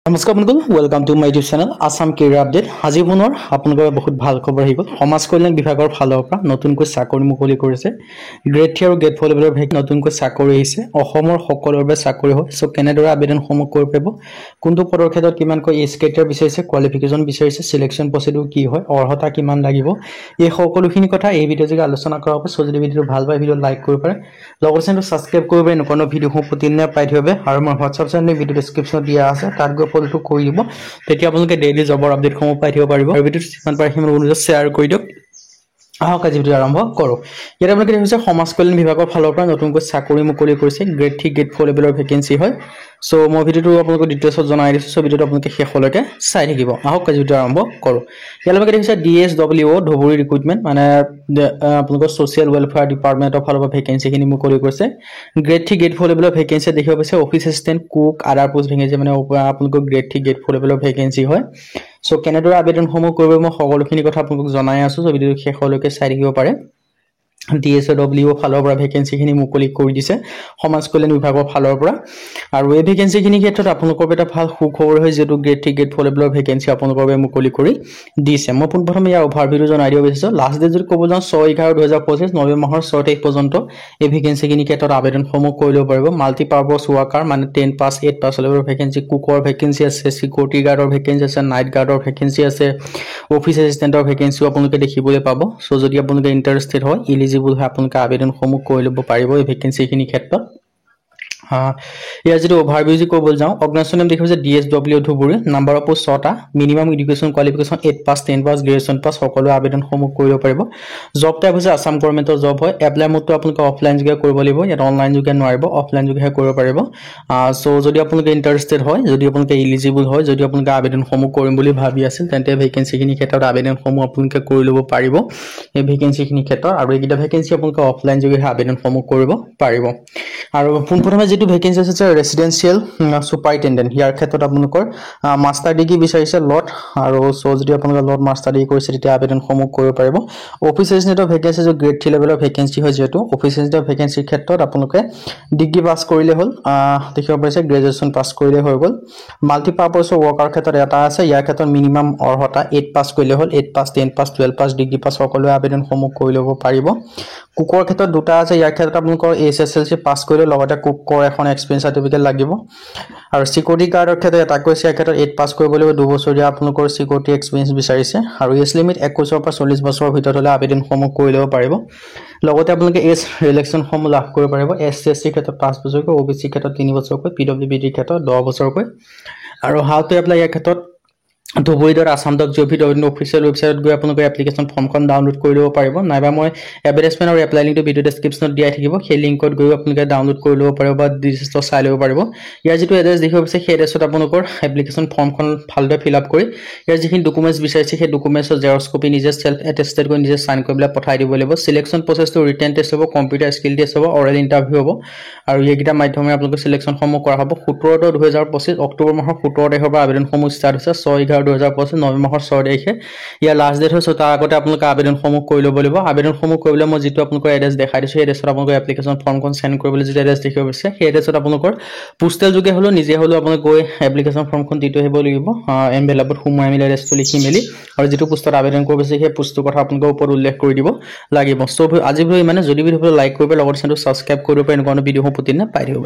নমস্কাৰ বন্ধুসকল, welcome to my YouTube channel Assam Career Update। আজি পুনৰ আপোনালোকৰ বহুত ভাল খবৰ আহি গ'ল। সমাজ কল্যাণ বিভাগৰ ফালৰ পৰা নতুনকৈ চাকৰি মুকলি কৰিছে। গ্ৰেড 3 আৰু গ্ৰেড 4 লেভেলৰ নতুনকৈ চাকৰি আহিছে। অসমৰ সকলোৰে বাবে চাকৰি হয়। চ' কেনেদৰে আবেদনসমূহ কৰিব পাৰিব, কোনটো পদৰ ক্ষেত্ৰত কিমানকৈ এজ ক্ৰাইটেৰিয়া বিচাৰিছে, কোৱালিফিকেশ্যন বিচাৰিছে, চিলেকশ্যন প্ৰচিডিউৰ কি হয়, অৰ্হতা কিমান লাগিব, এই সকলোখিনি কথা এই ভিডিঅ' যোগে আলোচনা কৰা হ'ব। চ' যদি ভিডিঅ'টো ভাল পায়, ভিডিঅ' লাইক কৰিব পাৰে, লগতে চেনেলটো ছাবস্ক্ৰাইব কৰিব পাৰে এনেকুৱা ভিডিঅ'সমূহ প্ৰতিদিনে পাই থাকিব। আৰু মোৰ হোৱাটছআপ চেনেল ভিডিঅ' ডিছক্ৰিপশ্যনত দিয়া আছে, তাত গৈ ফলোটো কৰি দিব, তেতিয়া আপোনালোকে ডেইলি জবৰ আপডেটসমূহ পাই থাকিব পাৰিব। আৰু ভিডিঅ'টো যিমান পাৰে সিমান বন্ধুক শ্বেয়াৰ কৰি দিয়ক। আহক, আজি ভিডিঅ' আৰম্ভ কৰোঁ। ইয়াত আপোনালোকে দেখিছে, সমাজ কল্যাণ বিভাগৰ ফালৰ পৰা নতুনকৈ চাকৰি মুকলি কৰিছে। গ্ৰেড 3, গ্ৰেড 4 লেভেলৰ ভেকেঞ্চি হয়। চ' মই ভিডিঅ'টো আপোনালোকক ডিটেইলছত জনাই দিছোঁ। চ' ভিডিঅ'টো আপোনালোকে শেষলৈকে চাই থাকিব। আহক, আজি ভিডিঅ' আৰম্ভ কৰোঁ। ইয়াত আপোনালোকে দেখিছে, ডিএছডব্লিউ ধুবুৰী ৰিক্ৰুইটমেণ্ট, মানে আপোনালোকৰ ছ'চিয়েল ৱেলফেয়াৰ ডিপাৰ্টমেণ্টৰ ফালৰ পৰা ভেকেঞ্চিখিনি মুকলি কৰিছে। গ্ৰেড 3, গ্ৰেড 4 লেভেলৰ ভেকেঞ্চি দেখিব পাইছে, office assistant, cook, other post vacancy, মানে আপোনালোকৰ গ্ৰেড 3, গ্ৰেড 4 লেভেলৰ ভেকেঞ্চি হয়। চ' কেনেদৰে আবেদনসমূহ কৰিব, মই সকলোখিনি কথা আপোনালোকক জনাই আছোঁ। চ' ভিডিঅ'টো শেষলৈকে চাই থাকিব পাৰে। ডিএছডব্লিউ ফালৰ পৰা ভেকেঞ্চিখিনি মুকলি কৰি দিছে সমাজ কল্যাণ বিভাগৰ ফালৰ পৰা। আৰু এই ভেকেঞ্চিখিনিৰ ক্ষেত্ৰত আপোনালোকৰ বাবে এটা ভাল সুখবৰ হয়, যিহেতু গ্ৰেড 3, গ্ৰেড 4 লেভেলৰ ভেকেঞ্চি আপোনালোকৰ বাবে মুকলি কৰি দিছে। মই পোনপ্ৰথমে ইয়াৰ অভাৰভিউটো জনাই দিব বিচাৰিছোঁ। লাষ্ট ডেট যদি ক'ব যাওঁ, 6/11/2025, নৱেম্বৰ মাহৰ 6 তাৰিখ পৰ্যন্ত এই ভেকেঞ্চিখিনিৰ ক্ষেত্ৰত আবেদনসমূহ কৰি ল'ব পাৰিব। মাল্টিপাৰ্পজ ৱাৰ্কাৰ, মানে 10 পাছ, 8 পাছ লেভেলৰ ভেকেঞ্চি, কুকৰ ভেকেঞ্চি আছে, চিকিউৰিটি গাৰ্ডৰ ভেকেঞ্চি আছে, নাইট গাৰ্ডৰ ভেকেঞ্চি আছে, অফিচ এছিষ্টেণ্টৰ ভেকেঞ্চিও আপোনালোকে দেখিবলৈ পাব। চ' যদি আপোনালোকে ইণ্টাৰেষ্টেড হয়, ইলিজিবল হয়, আপোনালোকে আবেদনসমূহ কৰি ল'ব পাৰিব এই ভেকেঞ্চিখিনিৰ ক্ষেত্ৰত। ইয়াৰ যিটো অভাৰভিউ যি ক'বলৈ যাওঁ, অৰ্গেনাইজেশ্যন নেম দেখিব যে DSW Dhubri, number of post ছটা, minimum education qualification 8 pass, 10 pass, graduation pass সকলোৱে আবেদনসমূহ কৰিব পাৰিব। জব টাইপ হৈছে আছাম গভৰ্ণমেণ্টৰ জব হয়। এপ্লাই মোডটো আপোনালোকে অফলাইন যোগে কৰিব লাগিব, ইয়াত অনলাইন যোগে নোৱাৰিব, অফলাইন যোগেহে কৰিব পাৰিব। চ' যদি আপোনালোকে ইণ্টাৰেষ্টেড হয়, যদি আপোনালোকে ইলিজিবল হয়, যদি আপোনালোকে আবেদনসমূহ কৰিম বুলি ভাবি আছিল, তেন্তে ভেকেঞ্চিখিনিৰ ক্ষেত্ৰত আবেদনসমূহ আপোনালোকে কৰি ল'ব পাৰিব এই ভেকেঞ্চিখিনিৰ ক্ষেত্ৰত। আৰু এইকেইটা ভেকেঞ্চি আপোনালোকে অফলাইন যোগেহে আবেদনসমূহ কৰিব পাৰিব। আৰু পোনপ্ৰথমে যিটো ভেকেঞ্চি আছে, ৰেচিডেঞ্চিয়েল ছুপাৰিণ্টেণ্ডেণ্ট, ইয়াৰ ক্ষেত্ৰত আপোনালোকৰ মাষ্টাৰ ডিগ্ৰী বিচাৰিছে লত। আৰু চ' যদি আপোনালোকে লত মাষ্টাৰ ডিগ্ৰী কৰিছে, তেতিয়া আবেদনসমূহ কৰিব পাৰিব। অফিচ এছিষ্টেণ্টৰ ভেকেঞ্চি, গ্ৰেড 3 লেভেলৰ ভেকেঞ্চি হয়, যিহেতু অফিচ এছিষ্টেণ্টৰ ভেকেঞ্চিৰ ক্ষেত্ৰত আপোনালোকে ডিগ্ৰী পাছ কৰিলে হ'ল, দেখিব পাৰিছে, গ্ৰেজুৱেশ্যন পাছ কৰিলে হৈ গ'ল। মাল্টিপাৰ্পজৰ ৱৰ্কাৰ ক্ষেত্ৰত এটা আছে। ইয়াৰ ক্ষেত্ৰত মিনিমাম অৰ্হতা 8 পাছ কৰিলে হ'ল। 8 pass, 10 pass, 12 pass, degree pass সকলোৱে আবেদনসমূহ কৰি ল'ব পাৰিব। কুকৰ ক্ষেত্ৰত দুটা আছে। ইয়াৰ ক্ষেত্ৰত আপোনালোকৰ এইচএছএলচি পাছ কৰিলে, লগতে কুকৰ এখন এক্সপিৰিয়েঞ্চ চাৰ্টিফিকেট লাগিব। আৰু চিকিউৰিটি গাৰ্ডৰ ক্ষেত্ৰত এটা কৈছে, ইয়াৰ ক্ষেত্ৰত 8 পাছ কৰিব লাগিব, 2 বছৰীয়া আপোনালোকৰ চিকিউৰিটি এক্সপিৰিয়েঞ্চ বিচাৰিছে। আৰু এজ লিমিট 21ৰ পৰা 40 বছৰৰ ভিতৰত হ'লে আবেদনসমূহ কৰি ল'ব পাৰিব। লগতে আপোনালোকে এজ ৰিলেক্সনসমূহ লাভ কৰিব পাৰিব। এছ চি, এছ টিৰ ক্ষেত্ৰত 5 বছৰকৈ, অ' বি চিৰ ক্ষেত্ৰত 3 বছৰকৈ, পিডব্লিউ বি ডিৰ ক্ষেত্ৰত 10 বছৰকৈ। আৰু how to apply, ইয়াৰ ক্ষেত্ৰত dhubri.assam.gov.in official ৱেবছাইটত গৈ আপোনালোকে এপ্লিকেশ্যন ফৰ্মখন ডাউনলোড কৰি ল'ব পাৰিব। নাইবা মই এডভাৰটাইজমেণ্ট আৰু এপ্লাই লিংকটো ভিডিঅ' ডেছক্ৰিপশ্যনত দিয়াই থাকিব, সেই লিংকত গৈও আপোনালোকে ডাউনলোড কৰি ল'ব পাৰিব বা ডিটেইলছটো চাই ল'ব পাৰিব। ইয়াৰ যিটো এড্ৰেছ দেখিব পাইছে, সেই এড্ৰেছত আপোনালোকৰ এপ্লিকেশ্যন ফৰ্মখন ভালদৰে ফিল আপ কৰি ইয়াৰ যিখিনি ডকুমেণ্টছ বিচাৰিছে, সেই ডকুমেণ্টছৰ জেৰক্স কপি নিজে চেল্ফ এটেষ্টেড কৰি নিজে চাইন কৰি পেলাই পঠাই দিব লাগিব। চিলেকশ্যন প্ৰচেছটো ৰিটেন টেষ্ট হ'ব, কম্পিউটাৰ স্কিল টেষ্ট হ'ব, অৰেল ইণ্টাৰভিউ হ'ব আৰু এইকেইটা মাধ্যমেৰে আপোনালোকৰ চিলেকশ্যনসমূহ কৰা হ'ব। 17/10/2025, অক্টোবৰ মাহৰ 17 তাৰিখৰ পৰা আবেদনসমূহ ষ্টাৰ্ট হৈছে। 6/11/2025, নৱেম্বৰ মাহৰ 6 তাৰিখে ইয়াৰ লাষ্ট ডেট হৈছে। তাৰ আগতে আপোনালোকে আবেদনসমূহ কৰি ল'ব লাগিব। আবেদনসমূহ কৰিবলৈ মই যিটো আপোনালোকৰ এড্ৰেছ দেখাই দিছোঁ, সেই এড্ৰেছত আপোনালোকৰ এপ্লিকেশ্যন ফৰ্মখন চেণ্ড কৰিবলৈ যিটো এড্ৰেছ দেখিব পাৰিছে, সেই এড্ৰেছত আপোনালোকৰ পোষ্টেল যোগে হ'লেও, নিজে হ'লেও আপোনালোক গৈ এপ্লিকেশ্যন ফৰ্মখন দি থৈ আহিব লাগিব, এনভেলপত সোমোৱাই মেলি, এড্ৰেছটো লিখি মেলি আৰু যিটো পোষ্টত আবেদন কৰিব বিচাৰিছে, সেই পোষ্টটোৰ কথা আপোনালোকৰ ওপৰত উল্লেখ কৰি দিব লাগিব। চ' আজি ভিডিঅ' ইমানে। যদি ভিডিঅ' লাইক কৰিব, লগতে চেনেলটো ছাবস্ক্ৰাইব কৰিব পাৰে এনেকুৱা ভিডিঅ'সমূহ প্ৰতিদিনে পাই থাকিব।